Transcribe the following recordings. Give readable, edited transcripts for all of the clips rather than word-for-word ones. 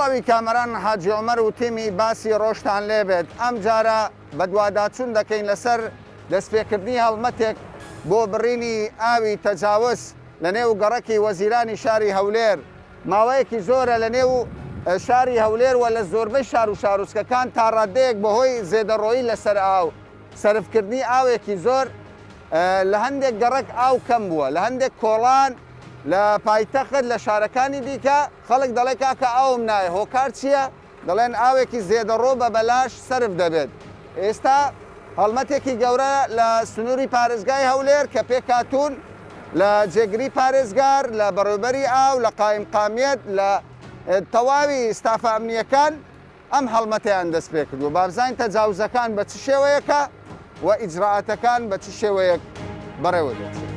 سڵاوی کامەران حاجی عومەر و تیمی باسی ڕۆژتان لێبێت، ئەمجارە بەدواداچوون دەکەین لەسەر دەستپێکردنی هەڵمەتێک بۆ بڕینی ئاوی تەجاوز لەنێو گەڕەکی وەزیرانی شاری هەولێر، ماوەیەکی زۆرە لەنێو شاری هەولێر و لە زۆربەی شار و شارۆچکەکان تاڕادەیەک بەهۆی زێدەڕۆیی لەسەر ئاو، سەرفکردنی ئاوێکی زۆر لە هەندێک گەڕەک ئاو کەم بووە، لە هەندێک کۆڵان لە پایتەخت لە شارەکانی دیکە خەڵک دەڵێ کاکە ئاوم نایە هۆکار چییە؟ دەڵێن ئاوێکی زێدەڕۆ بە بەلاش سەرف دەبێت. ئێستا هەڵمەتێکی گەورە لە سنووری پارێزگای هەولێر کە پێکهاتوون لە جێگری پارێزگار، لە بەڕێوەبەری ئاو، لە قایمقامیەت، لە تەواوی ستافە ئەمنییەکان ئەم هەڵمەتەیان دەستپێکردووە. با بزانین تەجاوزەکان بە چ شێوەیەکە و ئیجرائاتەکان بە چ شێوەیەک بەڕێوە دەچێت.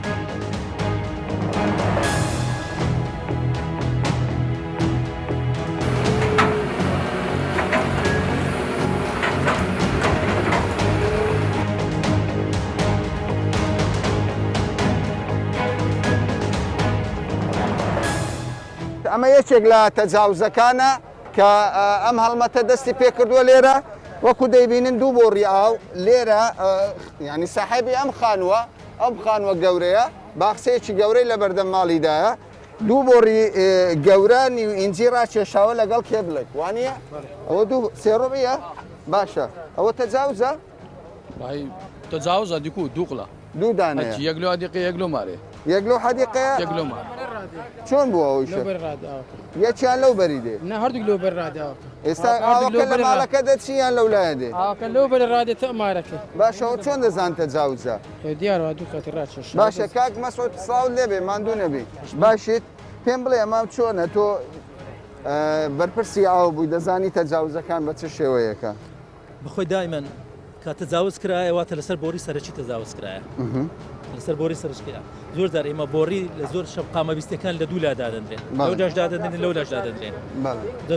ئەمە یەکێک لە تەجاوزەکانە کە ئەم هەڵمەتە دەستی پێکردووە لێرە وەکو دەیبینن دوو بۆڕی ئاو لێرە ینی ساحێبی ئەم خانووە ئەم خانووە گەورەیە باخچەیەکی گەورەی لە بەردەم ماڵیدایە دوو بۆڕی گەورە نیو ئینجی ڕاکێشاوە لەگەڵ کێبلێک وانە ئەوە دوو سێڕۆیە باشە ئەوە تەجاوزە تەجاوزە دیکو دووقلە دوو دانەیە. یەک لۆ حەدیقەیە یەک لۆ مارێ. یەک لۆ حەدیقەیە؟ یەک لۆ مارێ. چۆن بووە ئەو ئیشە؟ یەکیان لەو بەری دێ. نا هەردووک لەو بەر ڕادێ ئاوەکە. ئێستا ئاوەکە لە ماڵەکە دەچی یان لەو لایە دێ؟ ئاوەکە لەو بەری ڕادێ تا مارەکە. باشە ئەوە چۆن دەزان تەجاوزە؟ دیارە وا دوو کاتی ڕاکێشا. باشە کاک مەسعود سڵاوت لێبێ ماندوو نەبی. باشیت؟ پێم بڵێ ئەمە چۆنە تۆ بەرپرسی ئاو بووی دەزانی تەجاوزەکان بە چ شێوەیەکە؟ بەخۆی دایمەن کە تەجاوز کرایە واتە لەسەر بۆری سەرەکی تەجاوز کرایە لەسەر بۆری سەرشکرا زۆر جار ئێمە بۆری لە زۆر شەقامە بیستەکان لە دوو لا دادەندرێن لەو لاش دادەندرێن لەو لاش دادەندرێن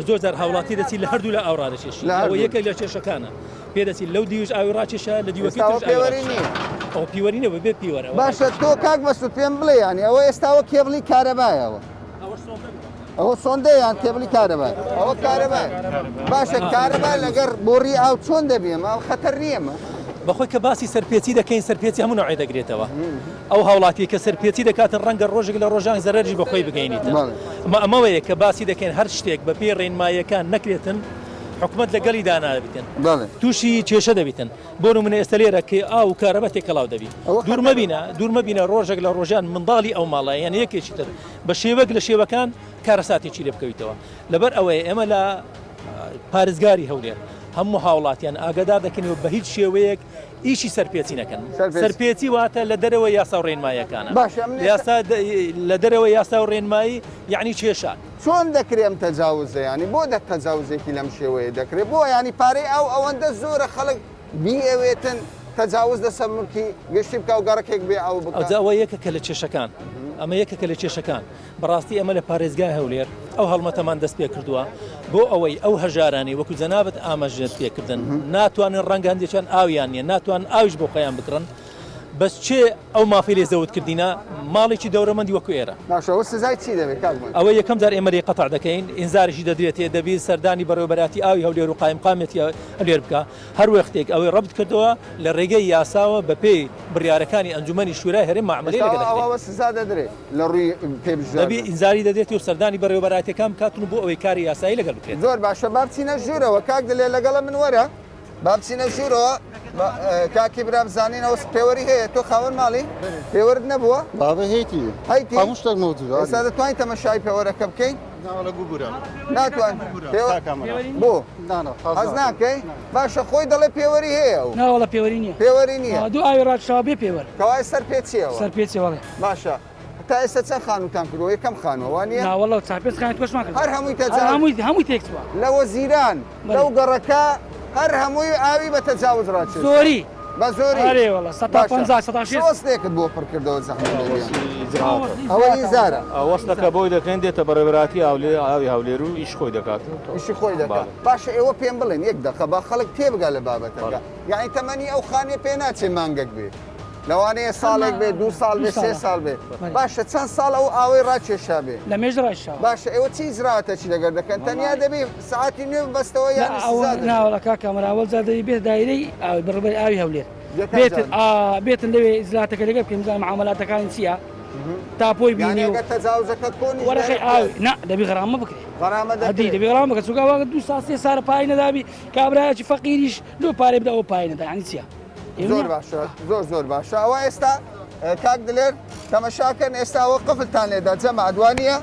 زۆر جار هاوڵاتی دەچی لە هەردوو لە ئاو ڕادەکێشی ئەوە یەکێک لە کێشەکانە پێ دەچی لەو دیوش ئاوی ڕاکێشە لە دیوەکەی ترش ئاوی پێوەری ڕاکێشە. نییە. ئەوە پیوەری نییە بەبێ پیوەرە باشە تۆ کاک مەسعود پێم بڵێ یانی ئەوە ئێستاوە کێبڵی کارەبایەوە ئەوە سۆندە یان کێبڵی کارەبا ئەوە کارەبا باشە کارەبا لەگەر بۆڕی ئاو چۆن دەبێ ئەمە خەتەر نییە ئەمە بەخۆی کە باسی سەرپێچی دەکەین سەرپێچی هەموو نەوعێ دەگرێتەوە ئەو هاوڵاتی کە سەرپێچی دەکاتن ڕەنگە ڕۆژێک لە ڕۆژان زەرەرژی بەخۆی بگەینیتن ئەمە ئەمەوەیە کە باسی دەکەین هەر شتێک بە پێی ڕێنماییەکان نەکرێتن حکومەت لەگەڵی دانابیتن تووشی کێشە دەبیتن بۆ نمونە ئێستا لێرە کە ئاو و کارەبا تێکەڵاو دەبی دوور مەبینە دوور مەبینە ڕۆژێک لە ڕۆژان منداڵی ئەو ماڵە یان یەکێکی تر بە شێوەک لە شێوەکان کارەساتێکی لێ بکەویتەوە لەبەر ئەوەیە ئێمە لە پارێزگاری هەولێر هەموو هاوڵاتیان ئاگادار دەکەنەوە بە هیچ شێوەیەک ئیشی سەرپێچی نەکەن سەرپێچی واتە لە دەرەوە یاسا و ڕێنمایەکانە یاسا لە دەرەوە یاسا و ڕێنمایی یعنی کێشە چۆن دەکرێ ئەم تەجاوزە یانی بۆ دە تەجاوزێکی لەم شێوەیە دەکرێ بۆ یانی پارەی ئاو ئەوەندە زۆرە خەڵک بیەوێتن تەجاوز لەسەر ملکی گشتی بکا و گەڕەکێک بێ ئاو بکا. ئەوجا ئەوە یەکەکە لە کێشەکان ئەمە یەکەکە لە کێشەکان بەڕاستی ئەمە لە پارێزگای هەولێر ئەو هەڵمەتەمان دەست پێ کردووە بۆ ئەوەی ئەو هەژارانەی وەکو جەنابت ئاماژەت پێ کردن ناتوانن ڕەنگە هەندێکیان ئاویان نییە ناتوانن ئاویش بۆ خۆیان بکڕن بەس کێ ئەو مافەی لێ زەوت کردینە ماڵێکی دەورەمەندی وەکو ئێرە. باشە ئەوە سزای چی دەبێت کاک مەجید؟ ئەوە یەکەم جار ئێمە لێی قەتع دەکەین ئینزاریشی دەدرێتێ دەبی سەردانی بەڕێوەبەراتی ئاوی هەولێر و قایمقامیەتی هەولێر بکا هەر وەختێک ئەوەی ڕەبت کردەوە لە ڕێگەی یاساوە بە پێی بڕیارەکانی ئەنجومەنی شورای هەرێم مەعمەلەی ئێستا لەگەڵ دەکرێت. ئەوە سزا دەدرێت لە ڕووی پێبژاردن؟ دەبی ئینزاری دەدرێت و سەردانی بەڕێوەبەرایەتیەکان بکاتن و بۆ ئەوەی کاری یاسایی لەگەڵ بکرێت. زۆر باشە با بچینە ژوورەوە کاک دلێر لەگەڵە من وەرە. با بچینە ژوورەوە کاکی برا بزانین ئەوە پێوەری هەیە تۆ خاوەن ماڵی پێوەرت نەبووە بابە هەیتی هەیتی هەموو شتێک مەوجودە ئێستا دەتوانین تەمەشای پێوەرەکە بکەین ناوەڵە گوگورە ناتوان بۆ حەز ناکەی باشە خۆی دەڵێ پێوەری هەیە و ناوەڵە پێوەری نییە پێوەری نییە دوو ئاوی ڕاکشاوە بێ پێوەر کەوای سەر پێچیەوە سەر پێچیەوە باشە تا ئێستا چەند خانووتان کردووە؟ یەکەم خانووە وا نییە؟ نا وەڵا چار پێنج خانووی تۆشمان کردووە. هەر هەمووی تەجاوز؟ هەمووی هەمووی تێکچووە. لە وەزیران لەو گەڕەکە هەر هەمووی ئاوی بە تەجاوز ڕاکێشا. زۆری. بە زۆری؟ ئەرێ وەڵا 150 160. چ وەسڵێکت بۆ پڕ کردەوە زەحمەت نەبێ؟ ئەوە ئیزارە. وەسڵەکە بۆی دەکەین دێتە بەڕێوەبەرایەتی ئاوی هەولێر و ئیشی خۆی دەکات. ئیشی خۆی دەکات. باشە ئێوە پێم بڵێن یەک دەقە با خەڵک تێبگا لە بابەتەکە. یەعنی تەمەنی ئەو خانیە پێ ناچێ مانگەک بێ. لەوانەیە ساڵێک بێ دوو ساڵ بێ سێ ساڵ بێ باشە چەند ساڵ ئەو ئاوەی ڕاکێشا بێ؟ لە مێژ ڕایشاوە. باشە ئێوە چی ئیجرائاتەکی لەگەر دەکەن تەنیا دەبی سەعاتی نوێ ببەستەوە یان سزا دەدەن؟ ناوەڵا کاک کامەران ئەوەل جار دەبی بێت دایرەی ئاوی بەڕێوەبەری ئاوی هەولێر بێتن ئا بێتن لەوێ ئیجرائاتەکە لەگەر بکەین بزانین معامەلاتەکانی چییە تاپۆی یانی بینی و ئەگەر تەجاوزەکە کۆنیش وەرەقەی دەربکرێت ئاوی نا دەبی غەرامە بکرێ غەرامە ئەدی دەکرێت؟ دەبی غەرامە بکرێت چونکە ئەوە دوو ساڵ سێ سارە پارەی نەدابی کابرایەکی فەقیریش لۆ پارەی بدە ئەوە پارەی نەدا یانی چییە؟ زۆر باشە زۆر زۆر باشە ئەوە ئێستا کاک دلێر تەمەشاکەن ئێستا ئەوە قفلتان لێدا جەماعەت وانە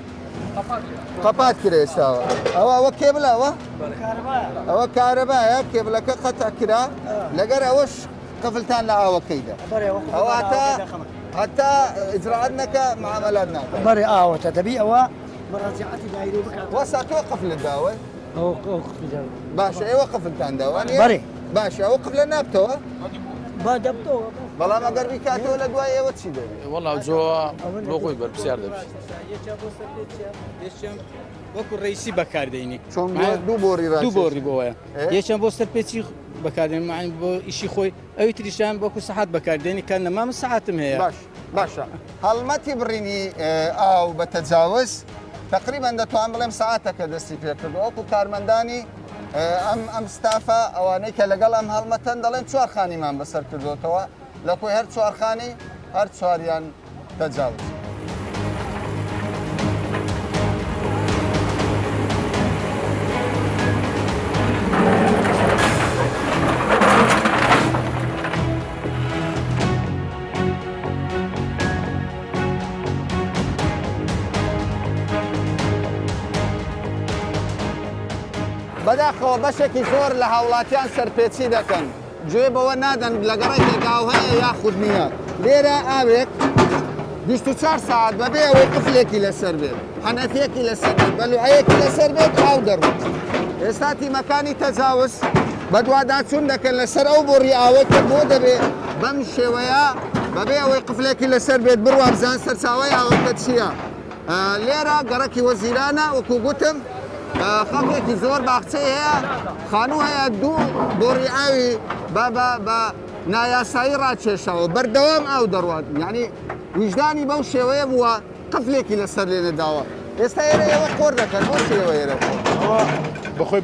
قەپات کرێ ئێستاوە ئەوە ئەوە کێبلەوە ئەوە کارەبایە کێبلەکە قەتع کرا لەگەر ئەوەش قفلتان لە ئاوەکەیدا ئەوە هەتا هەتا ئیجرائات نەکە معاملات ناکە بەرێ ئاوەتە دەبی ئەوە مراجعەتی دایرەی بکات وەسا تۆ قفلت داوە باشە ئێوە قفلتان داوە بەێ باشە ئەوە قفلە نابتەوە با دەبتەوە بەڵام ئەگەر بیکاتەوە لە دوای ئێوە چی دەبێت وەڵا جۆ بۆ خۆی بەرپرسیار دەبی وەکو ڕیسی بەکاردێنی چۆن دوو بۆری دوو بۆری بۆیە یەکیان بۆ سەرپێچی بەکاردێن معنی بۆ ئیشی خۆی ئەوی تریشیان وەکو سەعات بەکاردێنی کە نەمام سەعاتم هەیە باش باشە هەڵمەتی بڕینی ئاو بە تەجاوز تقریبا دەتوان بڵێم ساعتەکە دەستی پێکردو وەکو کارمەندانی ئەم ئەم ستافە ئەوانەی کە لەگەڵ ئەم هەڵمەتەن دەڵێن چوار خانیمان بەسەر کردوتەوە لە کۆی هەر چوارخانی هەر چواریان تەجاوز. بەداخەوە بەشێکی زۆر لە هاوڵاتیان سەرپێچی دەکەن گوێ بەوە نادەن لە گەڕەکێک ئاو هەیە یاخود نییە. لێرە ئاوێک 24 سەعات بەبێ ئەوەی قفلێکی لەسەر بێت، حەنەفیەکی لەسەر بێت، بەلوعەیەکی لەسەر بێت ئاو دەڕوات. ئێستا تیمەکانی تەجاوز بەدواداچوون دەکەن لەسەر ئەو بۆڕی ئاوەی کە بۆ دەبێ بەم شێوەیە بەبێ ئەوەی قفلێکی لەسەر بێت بڕوا بزان سەرچاوەی ئاوەکە چییە. لێرە گەڕەکی وەزیرانە وەکو گوتم خەڵکێکی زۆر باخچەی هەیە خانوو هەیە دوو بۆڕی ئاوی بە بە بە نایاسایی ڕاکێشاوە بەردەوام ئاو دەڕوات یعنی ویژدانی بەو شێوەیە بووە قفلێکی لەسەر لێ نەداوە ئێستا ئێرە ئێوە قۆر دەکەن بۆ شێوە ئێرە بەخۆی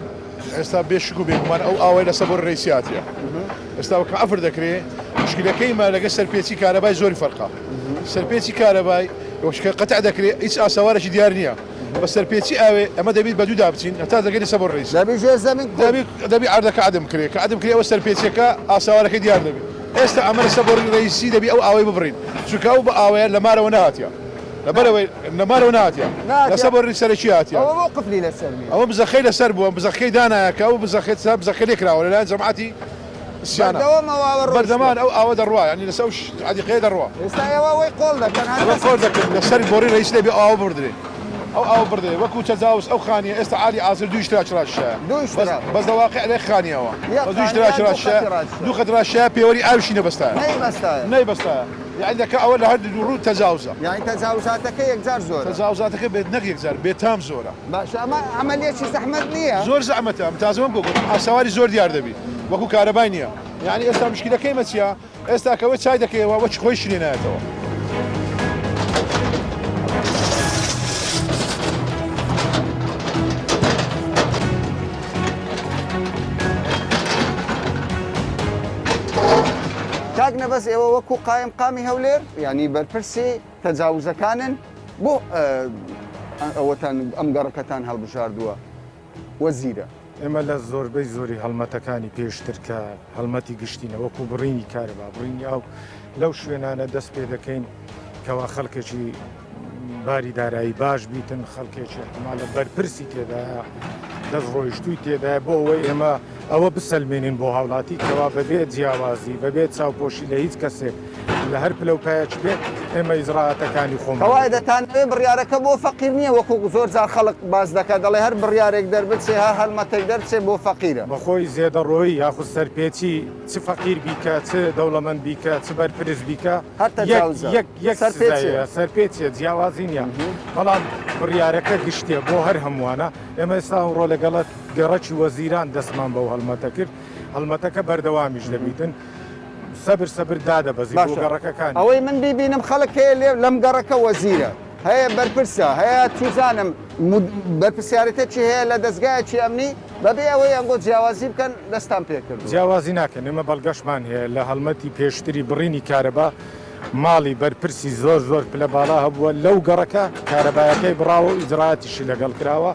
ئێستا بێشک و بێگومان ئەو ئاوای لەسەر بۆ ڕێسیاتە ئێستا وەک عەفر دەکرێ مشکلەکەی مە لەگە سەرپێچی کارەبای زۆری فەرقە سەرپێچی کارەبای وەشکە قەتع دەکرێ هیچ ئاسەوارێکی دیار نییە بە سەرپێچی ئاوێ ئەمە دەبیت بە دوودا بچین هەتا دەگەری سەبۆ ڕیس دەبی ژێر زەمین دەبی دەبی عەردەکە عەدم کرێ کە عەدم کرێ ئەوە سەرپێچیەکە ئاسەوارەکەی دیار دەبی ئێستا ئەمە لەسەر بۆڕی ڕئیسی دەبی ئەو ئاوەی ببڕین چونکە ئەو بە ئاوەیە لە مارەوە نەهاتیە لەبەرەوەی لە مارەوە نەهاتیە لەسەر بۆڕی سەرەکی هاتیە ئەوە بۆ قفلی لەسەر نییە ئەوە بزەخەی لەسەر بووە بزەخەی دانایە کە ئەو بزەخەی بزەخەی لێکراوە لەلایەن جەماعەتی سیانە بەردەوام ئەو ئاوە ڕۆیشتووە. بەردەمان ئەو ئاوە دەڕوا یانی لەسەر ئەو عەدیقەیە دەڕوا. ئێستا ئێوە ئەوەی قۆڵ دەکەن هەر ئەوە قۆڵ دەکەن لەسەر بۆڕی ڕەئیسی دەبێ ئەو ئاوە ببڕدرێ ئەو ئاوە ببڕدرێ وەکوو تەجاوز ئەو خانیە ئێستا عالی ئازر دوو ئیشتراک ڕاکیشایە دوو بەس ئیشتراک. بەس لە واقع لە یەک خانیەوە یەک بەس دوو خانی ئیشتراک یان دوو ڕاکیشایە خەتی ڕاکیشایە. دوو خەت ڕاکیشایە پێوەری ئاویشی نەبەستایە نەیبەستایە. نەیبەستایە یانی دەکا ئەوە لە هەر دوو ڕوو تەجاوزە. یانی تەجاوزاتەکە یەکجار زۆرە. تەجاوزاتەکە بێ نەک یەکجار بێتام زۆرە. باشە ئەمە عەمەلیەکی زەحمەت نییە؟ زۆر زەحمەتە ئەم تازە وەم بۆ گوتم ئاسەواری زۆر دیار دەبی وەکو کارەبای نییە یعنی ئێستا مشکلەکەی مە چییە ئێستا کە وەی چای دەکەیەوە وەکی خۆیشی لێ نایەتەوە. کاک نەبەز ئێوە وەکو قایم قامی هەولێر یعنی بەرپرسی تەجاوزەکانن بۆ ئەوەتان ئەم گەڕەکەتان هەڵبژاردووە وەزیرە؟ ئێمە لە زۆربەی زۆری هەڵمەتەکانی پێشتر کە هەڵمەتی گشتینە وەکو بڕینی کارەبا بڕینی ئاو لەو شوێنانە دەست پێ دەکەین کەوا خەڵکێکی باری دارایی باش بیتن خەڵکێکی احتمالە بەرپرسی تێدایە دەست ڕۆیشتووی تێدایە بۆ ئەوەی ئێمە ئەوە بسەلمێنین بۆ هاوڵاتی کەوا بەبێ جیاوازی بەبێ چاوپۆشی لە هیچ کەسێک لە هەر پلە و پایەک بێت ئێمە ئیجرائاتەکانی خۆمان کەوایە دەتانەوێ بڕیارەکە بۆ فەقیر نییە وەکو زۆر جار خەڵک باس دەکات دەڵێ هەر بڕیارێک دەربچێ هەر هەڵمەتێک دەرچێ بۆ فەقیرە. بەخۆی زێدەڕۆیی یاخود سەرپێچی چ فەقیر بیکە چ دەوڵەمەند بیکە چ بەرپرس بیکە هەر تەجاوزە یەک یەک سەرپێچیە. سزایە سەرپێچیە جیاوازی نییە بەڵام بڕیارەکە گشتیە بۆ هەر هەمووانە ئێمە ئێستا ئەمڕۆ لەگەڵت گەڕەکی وەزیران دەستمان بەو هەڵمەتە کرد، هەڵمەتەکە بەردەوامیش دەبیتن. سەبر سەبر دادەبەزین بۆ باشە گەڕەکەکانی. ئەوەی من بیبینم خەڵک هەیە لێ لەم گەڕەکە وەزیرە هەیە بەرپرسە هەیە چوزانم بەرپرسیارێتێکی هەیە لە دەزگایەکی ئەمنی بەبێ ئەوەی ئەنگۆ جیاوازی بکەن دەستان پێکردووە. جیاوازی ناکەن ئێمە بەڵگەشمان هەیە لە هەڵمەتی پێشتری بڕینی کارەبا ماڵی بەرپرسی زۆر زۆر پلە باڵا هەبووە لەو گەڕەکە کارەبایەکەی بڕاوە و ئیجرائاتیشی لەگەڵ کراوە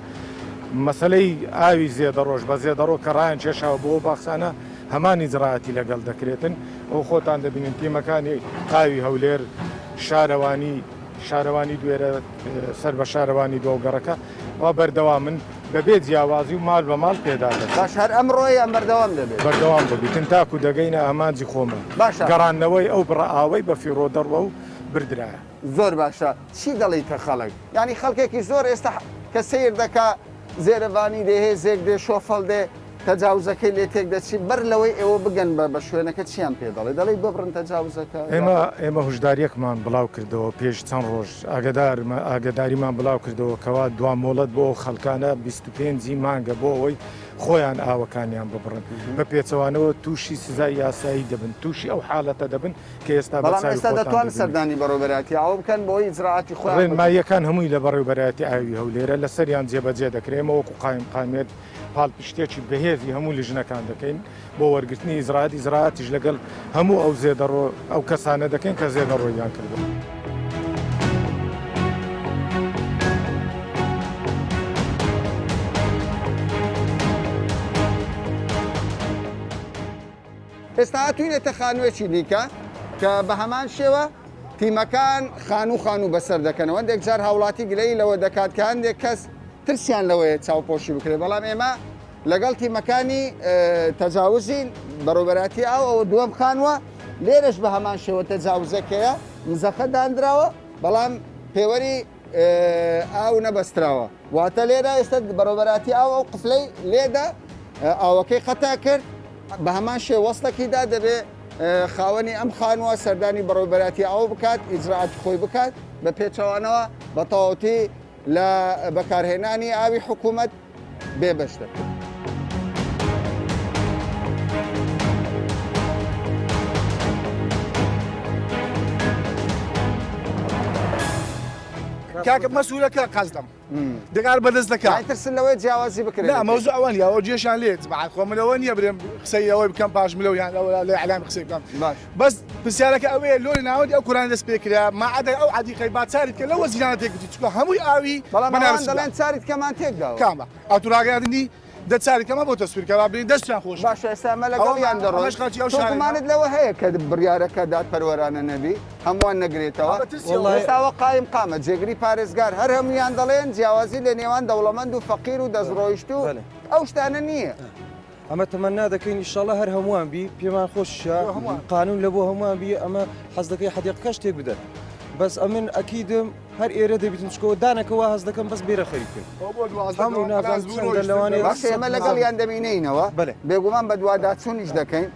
مەسەلەی ئاوی زێدەڕۆش بە زێدەڕۆ کە ڕایان کێشاوە بۆ ئەو باخچانە هەمان ئیجرائاتی لەگەڵ دەکرێتن ئەو خۆتان دەبینن تیمەکانی ئاوی هەولێر شارەوانی شارەوانی دوێرە سەر بە شارەوانی دۆ گەڕەکە وا بەردەوامن بەبێ جیاوازی و ماڵ بە ماڵ پێدا دەکەن. باش هەر ئەمڕۆ یان بەردەوام دەبێت؟ بەردەوام دەبیتن تاکو دەگەینە ئامانجی خۆمان، باشە. گەڕاندنەوەی ئەو بڕە ئاوەی بە فیڕۆ دەڕوا و بردرایە. زۆر باشە چی دەڵێیتە خەڵک؟ یانی خەڵکێکی زۆر ئێستا کە سەیر دەکا زێرەڤانی دێ هێزێک دێ شۆفەڵ دێ تەجاوزەکەی لێ تێک دەچی بەر لەوەی ئێوە بگەن بە بە شوێنەکە چیان پێ دەڵێ دەڵێی ببڕن تەجاوزەکە ئێمە یاخود؟ ئێمە هوشداریەکمان بڵاو کردەوە پێش چەند ڕۆژ ئاگەدار ئاگەداریمان بڵاو کردەوە کەوا دوا مۆڵەت بۆ ئەو خەڵکانە 25 ی مانگە بۆ ئەوەی خۆیان ئاوەکانیان ببڕن بە پێچەوانەوە تووشی سزای یاسایی دەبن تووشی ئەو حاڵەتە دەبن کە ئێستا بە بەڵام چاوی ئێستا خۆتان دەتوان دەبینن. سەردانی بەڕێوەبەرایەتی ئاو بکەن بۆ ئەوەی ئیجرائاتی خۆیان بکەن. ڕێنماییەکان هەمووی لە بەڕێوەبەرایەتی ئاوی هەولێرە لەسەریان جێبەجێ دەکرێ ئێمە وەکو قایمقامیەت پاڵپشتیەکی بەهێزی هەموو لیژنەکان دەکەین بۆ وەرگرتنی ئیجرائات، ئیجرائاتیش لەگەڵ هەموو ئەو زێدەڕۆ ئەو کەسانە دەکەین کە زێدەڕۆییان کردووە. ئێستا هاتووینەتە خانووێکی دیکە کە بە هەمان شێوە تیمەکان خانوو خانوو بەسەر دەکەنەوە، هەندێک جار هاوڵاتی گلەیی لەوە دەکات کە هەندێک کەس ترسیان لەوەیە چاوپۆشی بکرێت، بەڵام ئێمە لەگەڵ تیمەکانی تەجاوزین بەڕێوەبەرایەتی ئاو ئەوە دووەم خانووە، لێرەش بە هەمان شێوە تەجاوزەکەیە، مزەخە دانراوە، بەڵام پێوەری ئاو نەبەستراوە، واتە لێرە ئێستا بەڕێوەبەرایەتی ئاو ئەو قفلەی لێدا ئاوەکەی قەتا کرد، بە هەمان شێوە وەسڵەکی دا، دەبێ خاوەنی ئەم خانووە سەردانی بەڕێوەبەرایەتی ئاو بکات، ئیجرائاتی خۆی بکات، بە پێچەوانەوە بە تەواوەتی لە بەکارهێنانی ئاوی حکوومەت بێبەش دەکرێت. کاکە مەسوولەکە قەزدەم دەگار بەدەست دەکا یانی ترسن لەوەی جیاوازی بکرێت لا مەوزوع ئەوە نییە ئەوە جێشان لێت بەعات خۆ من ئەوە نییە برێم قسەی ئەوەی بکەم پاش ملەو یان ئەوە لە ئیعلامی قسەی بکەم باش بەس پرسیارەکە ئەوەیە لۆ لە ناوەندی ئەو کۆرانە دەست پێ کرا ما عدا ئەو عەدیقەی با چاری بکە لەو وەزیرانە تێک بچی چونکە هەمووی ئاوی بەڵام ئەوان بەنارەسیدا دەڵێن چاریتکەمان تێک داوە کامە ئەتو ڕاگەیاندنی دە چاریتکەمان بۆ تەسویر کە با برین دەستیان خۆش بێ باشە ئێستا ئەمە ئەوە لەگەڵیان دەڕۆین ئەمەش خەڵکی ئەو تۆ شارەی گومانت لەوە هەیە کە بڕیارەکە دادپەروەرانە نەبی هەمووان نەگرێتەوە ئەمە ترسی ئەوە ئێستا ئەوە قایم قامە جێگری پارێزگار هەر هەموویان دەڵێن جیاوازی لە نێوان دەوڵەمەند و فەقیر و دەستڕۆیشتوو ئەو شتانە نییە. ئەمە تەمەنا دەکەین ئیشەڵا هەر هەمووان بی پێمان خۆشە قانون لە بۆ هەمووان بی ئەمە حەز دەکەی حەدیقەکەش تێک بدەن بەس ئەمن ئەکیدم هەر ئێرە دەبیتن چکەوە دانەکەوە هەز دەکەم بەس بێرە خەریکن هەموو نازانم چەندە لەوانەیە باشە ئێمە لەگەڵیان دەمینینەوە بەلێ. بێگومان بەدواداچوونیش دەکەین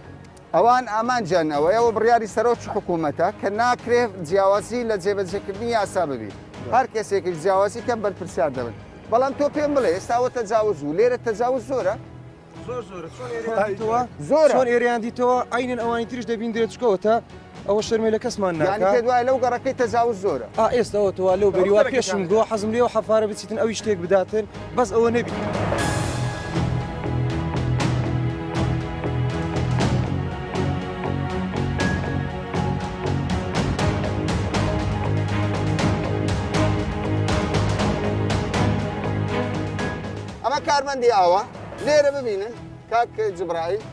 ئەوان ئامانجیان ئەوەیە و بڕیاری سەرۆکی حکوومەتە کە ناکرێ جیاوازی لە جێبەجێکردنی یاسا ببی هەر کەسێکیش جیاوازی کەم بەرپرسیار دەبن بەڵام تۆ پێم بڵێ ئێستا ئەوە تەجاوز و لێرە تەجاوز زۆرە؟ زۆر زۆرە چۆن ئێرەیان دیتەوە زۆرە چۆن ئێرەیان دیتەوە عەینەن ئەوانی تریش دەبیندرێت چکەوە تا ئەوە شەرمەی لە کەسمان یانی ناکا پێت وایە لەو گەڕەکەی تەجاوز زۆرە؟ ئا ئێستا ئەوە تۆ لەو بەری وا پێشم گۆ حەزم لێوە حەفارە بچیتن ئەوی شتێک بداتن بەس ئەوە نەبی. ئەمە کارمەندی ئاوە لێرە ببینن کاک جبرائیل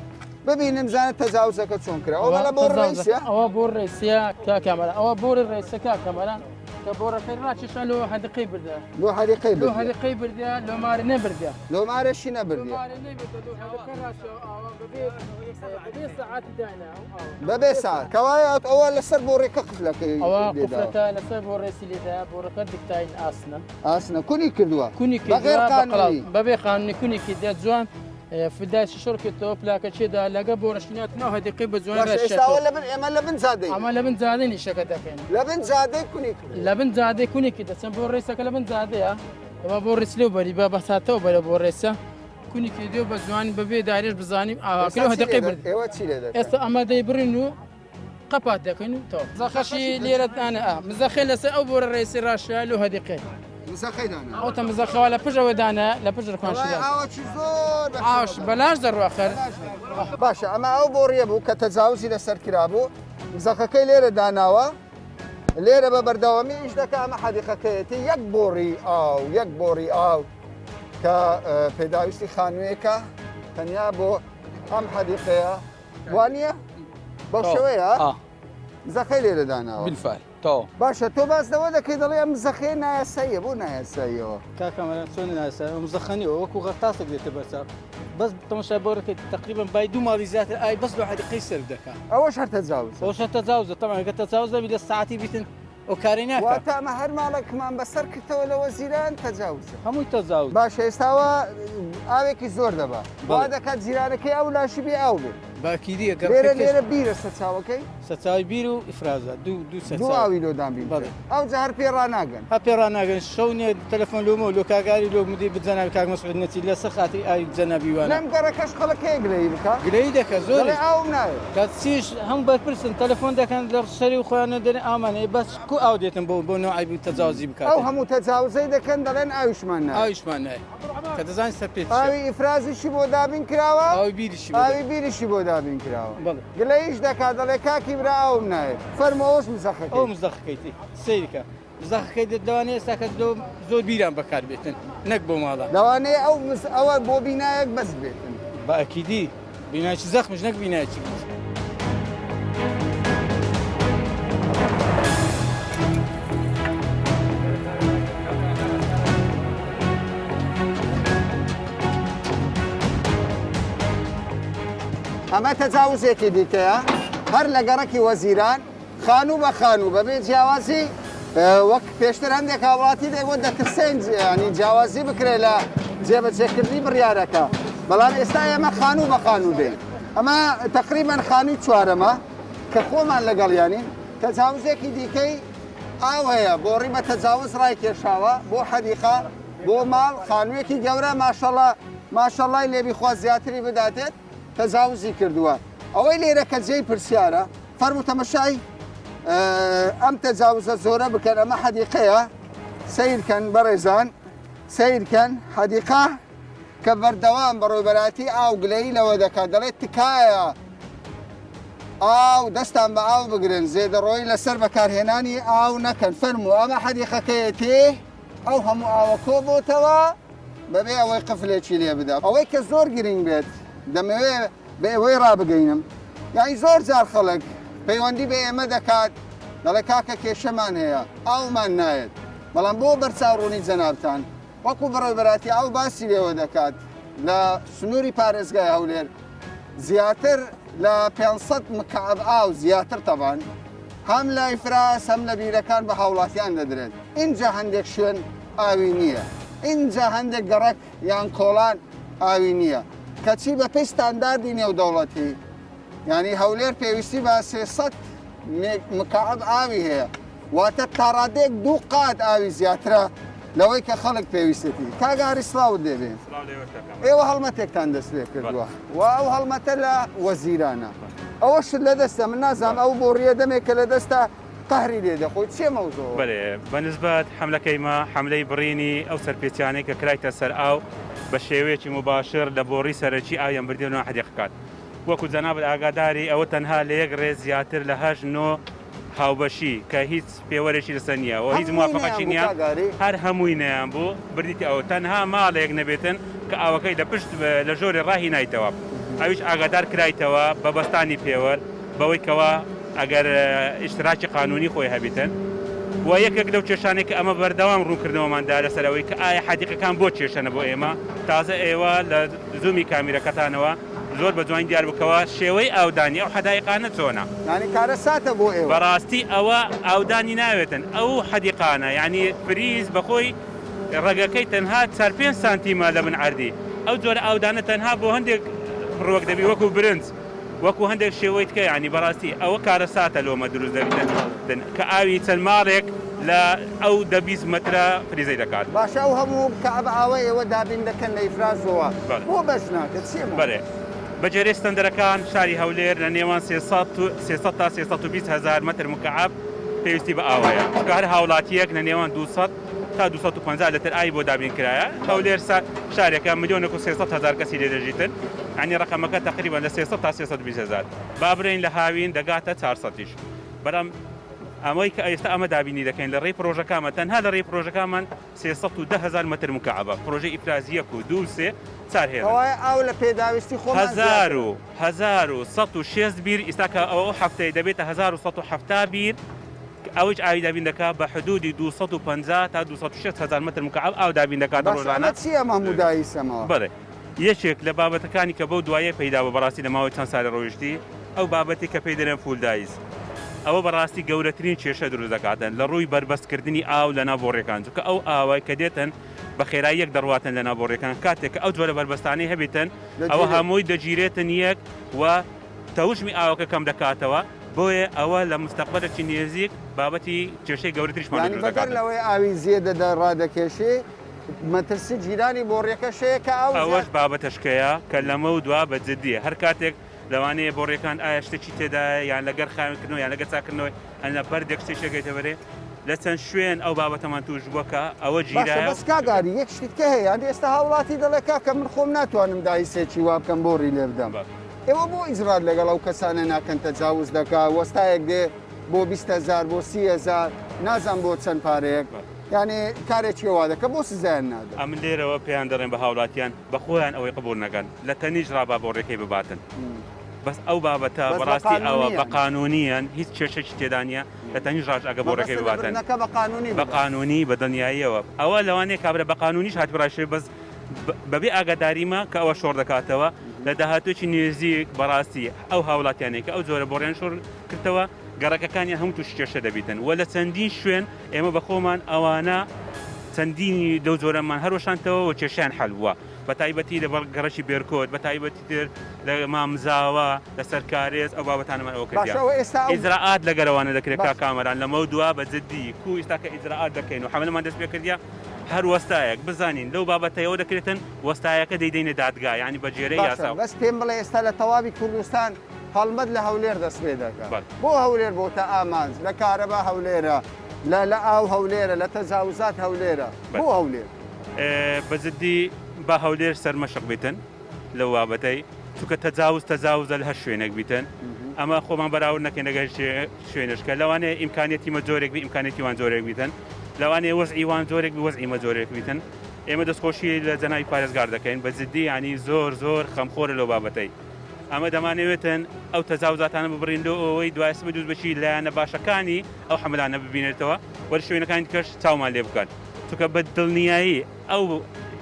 ببینن بزانە تەجاوزەکە چۆن کرا ئەوە بەڵە بۆ ڕئیسە ئەوە بۆ ڕێسیە کاک کامەران ئەوە بۆری ڕێسە کاک کامەران کە بۆڕەکەی ڕاکێشا لۆ حەدیقەی بردە لۆ حەدیقەی لۆ بردە حەدیقەی بردە لۆ مارە نەبردە لۆ مارەشی نەبردە لۆ مارە نەبردە لۆ حەدیقە ڕاکێشا ئاوا بەبێ بەبێ سەعاتی دانا ئەو ئاوە بەبێ سەعات کەوایە ئەوە لەسەر بۆڕێکە قفلەکەی ئەوە لێداوە قفلەکە لەسەر بۆ ڕێسی لێدایە بۆڕەکە دکتاین ئاسنە ئاسنە کونی کردووە کونی بە غێر کردووە بە قەڵاو قانونی بەبێ قانونی کونی کردە جوان فدای شڕ کردەوە پلاکە چێدا لەگە بۆ ڕشینات ناو هەدیقەی بە جوانی باشە ئێستا ئەوە لەبن ئێمە لەبن جادەی ئەمە لەبن جادەی نیشەکە دەکەین لەبن جادەی کونی کردووە لەبن جادەی کونی کردە چەند بۆ ڕێسەکە لەبن جادەیە ئەوە بۆ ڕێس لێو بەری بە بەساتەوە بەرە بۆ ڕێسە کونی کردەوە بە جوانی بەبێ دارێش بزانیم ئێستا ئاواکرێ چی هەدیقەی لێ برد ئێوە چی لێ دەکەن ئێستا ئەمە دەیبڕین و. قەپات دەکەین و تەواو. مزەخەشی لێرە دانە ئا مزەخەی لەسەر ئەو بۆرە ڕێسی ڕاشە لۆ هەدیقەی. مزەخەی دانا. ئەوتە مزەخەوە لە پشەوە دانە لە پشت ڕکانشی دانا. ئاوەکی زۆر بە ئاوش بەلاش دەڕوا خەر. باشە ئەمە ئەو بۆڕیە بوو کە تەجاوزی لەسەر کرابوو مزەخەکەی لێرە داناوە لێرە بە بەردەوامی ئیش دەکا ئەمە حەدیقەکەیەتی یەک بۆڕی ئاو یەک بۆڕی ئاو کە پێداویستی خانوویەکە تەنیا بۆ ئەم حەدیقەیە وانە بەو شێوەیە زەخەی لێرە داناوە بالفعل تەواو باشە تۆ باس لەوە دەکەی دەڵێ ئەم زەخەیە نایاساییە بۆ نایاساییەوە کاکە مەرام چۆن نایاسایە ئەم زەخە نییە وەکو غەرتاسێک دێتە بەرچاو بەس تەماشا بۆرەکەی تقریبا بای دوو ماڵی زیاتر ئای بەس لۆ حەدیقەی سەرف دەکا ئەوەش هەر تەجاوزە ئەوەش هەر تەجاوزە تەبعەن گەر تەجاوز نەبی لە سەعاتی بیتن ئەو کارەی ناکا. واتە ئەمە هەر ماڵێکمان بەسەر کردەوە لە وەزیران تەجاوزە. هەمووی تەجاوزە. باشە ئێستا ئەوە ئاوێکی زۆر دەبا وا دەکات جیرانەکەی ئەو لاشی بێ ئاو بێ. بە ئەکیدی ئەگەر لێرە لێرە بیرە سەرچاوەکەی؟ سەرچاوەی بیر و ئیفرازە دوو دوو سەرچاوە. دوو ئاوی لۆ دابین بەڵێ. ئەوجا هەر پێ ڕاناگەن. هەر پێ ڕاناگەن شەو نیە تەلەفۆن لۆمە و لۆ کاک ئاری لۆ مدیر بجەنابی کاک مەسعود نەچیر لەسەر خاتری ئاوی جەنابی وانە. لەم گەڕەکەش خەڵک هەیە گلەیی بکا؟ گلەیی دەکا زۆریش. دەڵێ ئاوم ناوێ. کە چیش هەموو بەرپرسن تەلەفۆن دەکەن لە سەری خۆیان دەرێن ئاومان هەیە بەس کو ئاو دێتن بۆ بۆ نەوعی بوو تەجاوزی بکات. ئەو هەموو تەجاوزەی دەکەن دەڵێن ئاویشمان ناوێ. ئاویشمان ناوێ کە دەزانین سەرپێچیە. ئاوی ئیفرازیشی بۆ دابین کراوە. ئاوی بیریشی بۆ ئاوی بیریشی بۆ دابین کراوە. بەڵێ. گلەییش دەکات دەڵێ کاکی برا ئاوم ناوێ. فەرموو ئەوەش مزەخەکەی. ئەو مزەخەکەیتی سەیرکە مزەخەکەی دێت لەوانەیە ئێستا کە لۆ زۆر بیران بەکار بێتن نەک بۆ ماڵان. لەوانەیە ئەو مز ئەوە بۆ بینایەک بەس بێتن. بە ئەکیدی بینایەکی زەخمیش نەک بینایەکی بچوک. ئەمە تەجاوزێکی دیکەیە هەر لە گەڕەکی وەزیران خانوو بە خانوو بەبێ جیاوازی وەک پێشتر هەندێک هاوڵاتی دەیگوت دەترسێن ینی جیاوازی بکرێت لە جێبەجێکردنی بڕیارەکە بەڵام ئێستا ئێمە خانوو بە خانوو دێن ئەمە تقریبان خانووی چوارەمە کە خۆمان لەگەڵیانین تەجاوزێکی دیکەی ئاو هەیە بۆڕی بە تەجاوز ڕای کێشاوە بۆ حەدیقە بۆ ماڵ خانوویەکی گەورە ماشەڵا ماشەڵای لێبی خوا زیاتری بداتێت تەجاوزی کردووە ئەوەی لێرە کە جێی پرسیارە فەرموو تەمەشای ئەم تەجاوزە زۆرە بکەن ئەمە حەدیقەیە سیرکەن بەڕێزان سیرکەن حەدیقە کە بەردەوام بەڕێوبەراتی ئاو گلەیی لەوە دەکات دەڵێت تکایە ئاو دەستان بە ئاو بگرن زێدەڕۆی لەسەر بەکارهێنانی ئاو نەکەن فەرموو ئەمە حەدیقەکەیەتی ئەو هەموو ئاوە کۆ بۆتەوە بەبێ ئەوەی قفلێکی لێ بدا ئەوەی کە زۆر گرنگ بێت دەمەوێت بە ئێوەی ڕابگەینم یانی زۆر جار خەڵک پەیوەندی بە ئێمە دەکات دەڵێ کاکە کێشەمان هەیە ئاومان نایەت بەڵام بۆ بەرچاوڕوونی جەنابتان وەکو بەڕێوبەراتی ئاو باسی لێوە دەکات لە سنووری پارێزگای هەولێر زیاتر لە 500 مکعب ئاو زیاتر تەبان هەم لە ئیفراز هەم لە بیرەکان بە هاوڵاتیان دەدرێت ئینجا هەندێک شوێن ئاوی نییە ئینجا هەندێک گەڕەک یان کۆڵان ئاوی نییە کەچی بەپێی ستانداردی نێودەوڵەتی یانی هەولێر پێویستی بە 300 مکعب ئاوی هەیە واتە تاڕادەیەک دوو قات ئاوی زیاترە لەوەی کە خەڵک پێویستێتی کاک ئاری سڵاوت لێبێ ئێوە هەڵمەتێکتان دەست پێ کردووە و ئەو هەڵمەتە لە وەزیرانە ئەوەشت لە دەستە من نازانم ئەو بۆڕیە دەمێک کە لە دەستە قەهری لێ دەخۆی چیە مەوزوع؟ بەلێ بە نسبەت حەملەکەی مە حەملەی بڕینی ئەو سەرپێچیانەی کە کرایتە سەر ئاو بە شێوەیەکی موباشر لە بۆڕی سەرەکی ئاویان بردیە ناو حەدیقەکات وەکو جەنابت ئاگاداری ئەوە تەنها لە یەک ڕێز زیاتر لە هەشت نۆ هاوبەشی کە هیچ پێوەرێکی لەسەر نییە و هیچ هەمووی موافقەکی نەیان بوو نییە کاک ئاری؟ هەر هەمووی نەیان بوو بردیتە ئەوە تەنها ماڵێک نەبێتن کە ئاوەکەی لە پشت لە ژۆرێ ڕاهینایتەوە ئەویش ئاگادار کرایتەوە بە بەستانی پێوەر بەوەی کەوا ئەگەر ئیشتراکی قانونی خۆی هەبیتن و یەکێک لەو کێشانەی کە ئەمە بەردەوام ڕوونکردنەوەمان دا لەسەر ئەوەی کە ئایا حەدیقەکان بۆ کێشەنە بۆ ئێمە تازە ئێوە لە زوومی کامیرەکەتانەوە زۆر بە جوانی دیار بوو کەوا شێوەی ئاودانی ئەو حەدایقانە چۆنە. یانی کارەساتە بۆ ئێوە. بەڕاستی ئەوە ئاودانی ناوێتن ئەو حەدیقانە یانی فریز بەخۆی ڕەگەکەی تەنها چار پێنج سانتیمە لە بن عەردی ئەو جۆرە ئاودانە تەنها بۆ هەندێک ڕوەک دەبی وەکو برنج وەکو هەندێک شێوەی تکە یانی بەڕاستی ئەوە کارەساتە لۆمە دروست دەبیتن کە ئاوی چەند ماڵێک لە ئەو دە 20 مەترە فریزەی دەکات. باشە ئەو هەموو کەعب ئاوە ئێوە دابین دەکەن لە ئیفرازەوە بۆ بەش ناکەن چیە مەوزوع؟ بەلێ. بە گوێرەی ستەندەرەکان شاری هەولێر لە نێوان 300 تا 320 هەزار مەتر مکعب پێویستی بە ئاو هەیە، چونکە هەر هاوڵاتییەک لە نێوان 200 تا 250 لتر ئاوی بۆ دابین کرایە، هەولێر شارێکە ملیۆنێک و 300 هەزار کەسی لێ دەژیتن، یانی ڕەقەمەکە تەقریبەن لە 300 تا 320 هەزار، با برێین لە هاوین دەگاتە 400 یش، بەڵام ئەمەی کە ئێستا ئەمە دابینی دەکەین لە ڕێی پرۆژەکانمان تەنها لە ڕێی پرۆژەکانمان 310 هەزار مەتر مکعبە، پرۆژەی ئیفراز یەک و دوو و سێ چار هێڵن. کەوایە ئاو لە پێداویستی خۆمان زیاترە. 1160 بیر ئیستا کە ئەو هەفتەیە دەبێتە 1170 بیر ئەویش ئاوی دابین دەکات بە حدودی 250 تا 260 هەزار مەتر مکعب ئاو دابین دەکات باشە ڕۆژانە. ئەمە چییە ئەم هەموو داییسەمەوە؟ بەڵێ یەکێک لە بابەتەکانی کە بەو دواییە پەیدا بوو بەڕاستی لە ماوەی چەند ساڵی ڕۆیشتی ئەو بابەتی کە پێی دەلێن فول دایز ئەوە بەڕاستی گەورەترین کێشە دروست دەکاتن لە ڕووی بەربەستکردنی ئاو لە ناو بۆڕیەکان چونکە ئەو ئاوە کە دێتن بە خێراییەک دەڕواتن لە ناو بۆڕیەکان کاتێک کە ئەو جۆرە بەربەستانەی هەبیتن ئەوە هەمووی دەگیرێتن یەک و تەوژمی ئاوەکە کەم دەکاتەوە بۆیە ئەوە لە مستەقبەلێکی نێزیک بابەتی کێشەی گەورەتریشمان یانی دروست بەدەر دەکاتن. لەوەی ئاوی زێدە دە ڕادەکێشێ مەترسی جیرانی بۆڕیەکەش هەیە کە ئاو ئەوەش زیاد. بابەتەشکەیە کە لەمەو دوا بە جدیە هەر کاتێک لەوانەیە بۆڕیەکان ئایا شتێکی تێدایە یان لەگەر خاوێنکردنەوە یان لەگەر چاککردنەوەی ئەنە بەردێک شتێک شێگەیتە بەرێ لە چەند شوێن ئەو بابەتەمان توش بووە کە ئەوە باشە گیرایە بەس کاک ئاری یەک شتی تکە هەیە یانی ئێستا هاوڵاتی دەڵێ کاکە من خۆم ناتوانم دایسێکی وا بکەم بۆڕی لێ بدەم ئێوە بۆ ئیجرات لەگەڵ ئەو کەسانە ناکەن تەجاوز دەکا وەستایەک دێ بۆ 20 هەزار بۆ 30 هەزار نازان بۆ چەند پارەیەک یانێ کارێکی وا دەکە بۆ سزایان نادەن؟ ئەمن لێرەوە پێیان دەڵێم بە هاوڵاتیان بە خۆیان ئەوەی قبوڵ نەکەن لە تەنیشت ڕا با بۆڕیەکەی بباتن بەس ئەو بابەتە بەس بە بەڕاستی ئەوە قانونیان. بە قانونیان هیچ کێشەکی تێدا نییە لە تەنیشت ڕاش ئەگە بۆڕەکەی مەبەستە لە بباتن بردنەکە بە قانونی بە ببەن. قانونی بە دڵنیاییەوە ئەوە لەوانەیە کابرا بە قانونیش هاتبێ ڕایشێ بەس بەبێ ئاگاداریمە کە ئەوە شۆڕ دەکاتەوە لە داهاتوویەکی نێزیک بەڕاستی ئەو هاوڵاتیانەی کە ئەو جۆرە بۆڕیان شۆڕ کردەوە گەڕەکەکانیان هەموو تووشی کێشە دەبیتن و لە چەندین شوێن ئێمە بە خۆمان ئەوانە چەندینی لەو جۆرەمان هەروەشانتەوە و کێشیان حەل بووە بە تایبەتی لە بەر گەڕەکی بێرکۆت بە تایبەتی تر لە مامزاوە لە سەر کارێز ئەو بابەتانەمان ئەوە باشە کردیان ئەوە ئێستا ئەو ئیجرائات لەگەر ئەوانە دەکرێت باش کاک کامەران لەمەو دوا بە جدی کو ئیستا کە ئیجرائات دەکەین و حەملەمان دەست پێ کردیە هەر وەستایەک بزانین لەو بابەتەیەوە دەکرێتن وەستایەکە دەیدەینە دادگا یانی بە گوێرەی باشە یاسا و بەس پێم بڵێ ئێستا لە تەواوی کوردستان هەڵمەت لە هەولێر دەست پێ دەکا بەڵێ. بۆ هەولێر بۆتە ئامانج لە کارەبا هەولێرە لە لە ئاو هەولێرە لە تەجاوزات هەولێرە بەڵێ. بۆ هەولێر؟ بە جدی با هەولێر سەرمەشق بیتن لەو بابەتەی چونکە تەجاوز تەجاوزە لە هەر شوێنێک بیتن ئەمە خۆمان بەراورد نەکەین لەگەر شوێنش کە لەوانەیە ئیمکانیەتی مە جۆرێک بی ئیمکانیەتی وان جۆرێک بیتن لەوانەیە وەزعی وان جۆرێک بی وەزعی مە جۆرێک بیتن ئێمە دەستخۆشی لە جەنابی پارێزگار دەکەین بە جدی ینی زۆر زۆر خەمخۆرە لەو بابەتەی ئەمە دەمانەوێتن ئەو تەجاوزاتانە ببڕین لۆ ئەوەی دوای سبە دووز بەچی لایەنە باشەکانی ئەو حەملانە ببینێتەوە وەر شوێنەکانی کەش چاومان لێ بکەن چونکە بە دڵنیایی ئەو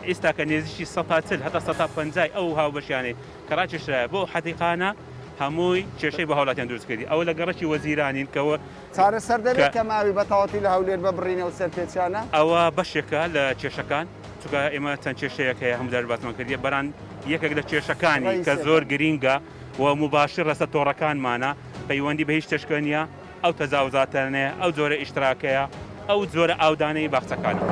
ئێستا کە نێزیکی سەتا 40 هەتا سەتا پەنجای ئەو هاوبەشیانەی کە ڕاکێشرایە بۆ ئەو حەدیقانە هەمووی کێشەی بۆ هاوڵاتیان دروست کردی ئەوە لە گەڕەکی وەزیرانین کە چارەسەر دەبێت کە کە ماوی بە تەواوەتی لە هەولێر ببڕینەوە سەرپێچیانە؟ ئەوە بەشێکە لە کێشەکان چونکە ئێمە چەند کێشەیەک هەیە هەموو جار باسمان کردیە بەران یەکێک لە کێشەکانی کە ڕئیسەکە. زۆر گرینگە و موباشر لەسەر تۆڕەکانمانە پەیوەندی بە هیچ شتێکە نییە ئەو تەجاوزاتانەیە، ئەو جۆرە ئیشتراکەیە، ئەو جۆرە ئاودانەی باخچەکانە.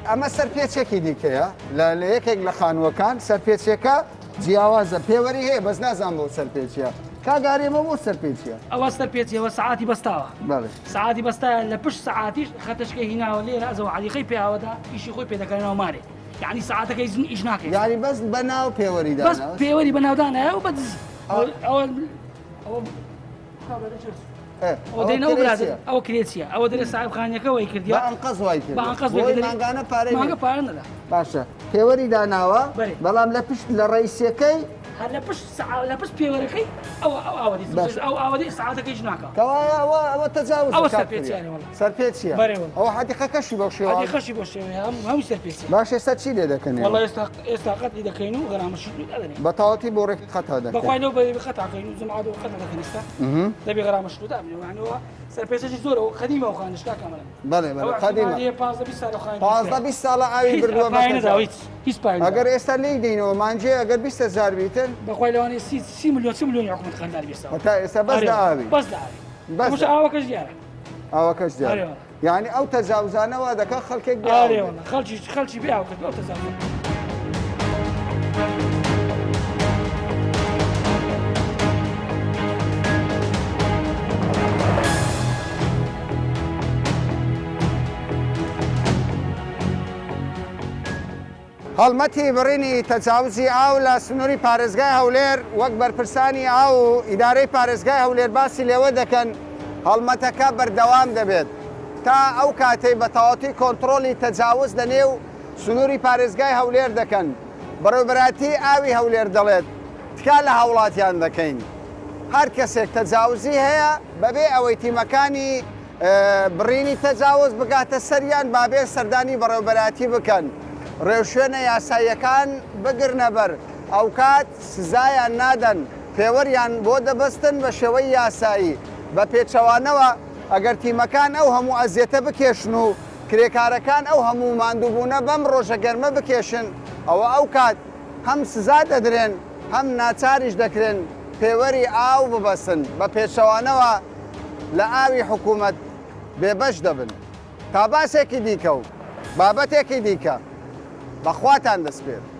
ئەمە سەرپێچێکی دیکەیە لە لە یەکێک لە خانووەکان سەرپێچێکە جیاوازە پێوەری هەیە بەس نازانم بۆ سەرپێچیە کاک ئاری ئەمە بۆ سەرپێچیە؟ ئەوە سەرپێچیەوە سەعاتی بەستاوە. بەڵێ. سەعاتی بەستایە لە پشت سەعاتیش خەتەشکەی هیناوە لێرە ئەزەوە عەلیقەی پێیاوەدا ئیشی خۆی پێ دەکا ناو مارێ یعنی سەعاتەکەی زن ئیش ناکەی یاری بەس بە ناو پێوەری بەس داناوە پێوەری بە ناودانایە و بە دزی ئەوە ئەوە ئەوە ئێ، ئەوە دەینەوە ئەوە برادەر کرێچیە. ئەوە کرێچیە ئەوە دەرێ ساحێب خانیەکە وای کردیە بە ئەنقەز وای بە کردووە ئەنقەز وای بۆی کردیە. مانگانە پارەی مانگە نەدا. پارە نەدا باشە پێوەری داناوە بەرێ. بەڵام لە پشت لە ڕئیسیەکەی هەر لە پشت سەعا لە پشت پێوەرەکەی ئەوە ئەو ئاوە دێت باشە. ئەو ئاوە دێت سەعاتەکەیش ناکا کەوایە ئەوە ئەوە تەجاوزە ئەوە کاک سەرپێچیانە فریاد. وەڵا. سەرپێچیە بەرێ وەڵا. ئەوە حەدیقەکەشی بەو شێوە حەدیقەشی بەو شێوەیە هەموو هەموو سەرپێچیە باشە ئێستا چی لێ دەکەن ئێوە؟ وەڵا ئێستا ئێستا قەتعی دەکەین و غەرامەشی دەدەین بە تەواوەتی بۆ ڕێک قەتع دەکەن بەخوای لەو بەری قەتع کەین و جەماعەت و قەتع دەکەن ئێستا دەبێ غەرامەش دابنێ یعنی ئەوە سەرپێچێکی زۆرە و قەدیمە ئەو خانەش کاک کامەران بەڵێ بەڵێ قەدیمە. 15 20 ساڵە خانە 15 20 ساڵە ئاوی بردووە بە پای نەداوە تەجاوز. هیچ هیچ پای نەداوە. ئەگەر ئێستا لێی دەینەوە مانجێ ئەگەر 20 هەزار بیتن بەخوای لەوانەیە سی سی ملیۆن سی ملیۆنی حکومەت خەندار بێسەوە هەتا ئێستا بەس لە ئاوی بەس لە ئاوی. بەس ئاوەکەش دیارە. ئاوەکەش دیارە. یانی ئەو تەجاوزانە وا دەکا خەڵکێک بێ ئاو بێت. خەڵکی خەڵکی بێ ئاو کرد ئەو تەجاوزانە. هەڵمەتی بڕینی تەجاوزی ئاو لە سنووری پارێزگای هەولێر وەک بەرپرسانی ئاو و ئیدارەی پارێزگای هەولێر باسی لێوە دەکەن، هەڵمەتەکە بەردەوام دەبێت تا ئەو کاتەی بە تەواوەتی کۆنتڕۆڵی تەجاوز لە نێو سنووری پارێزگای هەولێر دەکەن. بەڕێوەبەرایەتی ئاوی هەولێر دەڵێت، تکا لە هاوڵاتیان دەکەین هەر کەسێک تەجاوزی هەیە بەبێ ئەوەی تیمەکانی بڕینی تەجاوز بگاتە سەریان با بێن سەردانی بەڕێوەبەرایەتی بکەن ڕێوشوێنە یاساییەکان بگرنەبەر ئەوکات سزایان نادەن پێوەریان بۆ دەبەستن بە شێوەی یاسایی بە پێچەوانەوە ئەگەر تیمەکان ئەو هەموو ئەزیەتە بکێشن و کرێکارەکان ئەو هەموو ماندووبوونە بەم ڕۆژە گەرمە بکێشن ئەوە ئەوکات هەم سزا دەدرێن هەم ناچاریش دەکرێن پێوەری ئاو ببەستن بە پێچەوانەوە لە ئاوی حکوومەت بێبەش دەبن. تا باسێکی دیکە و بابەتێکی دیکە بە خواتان دەسپێرم.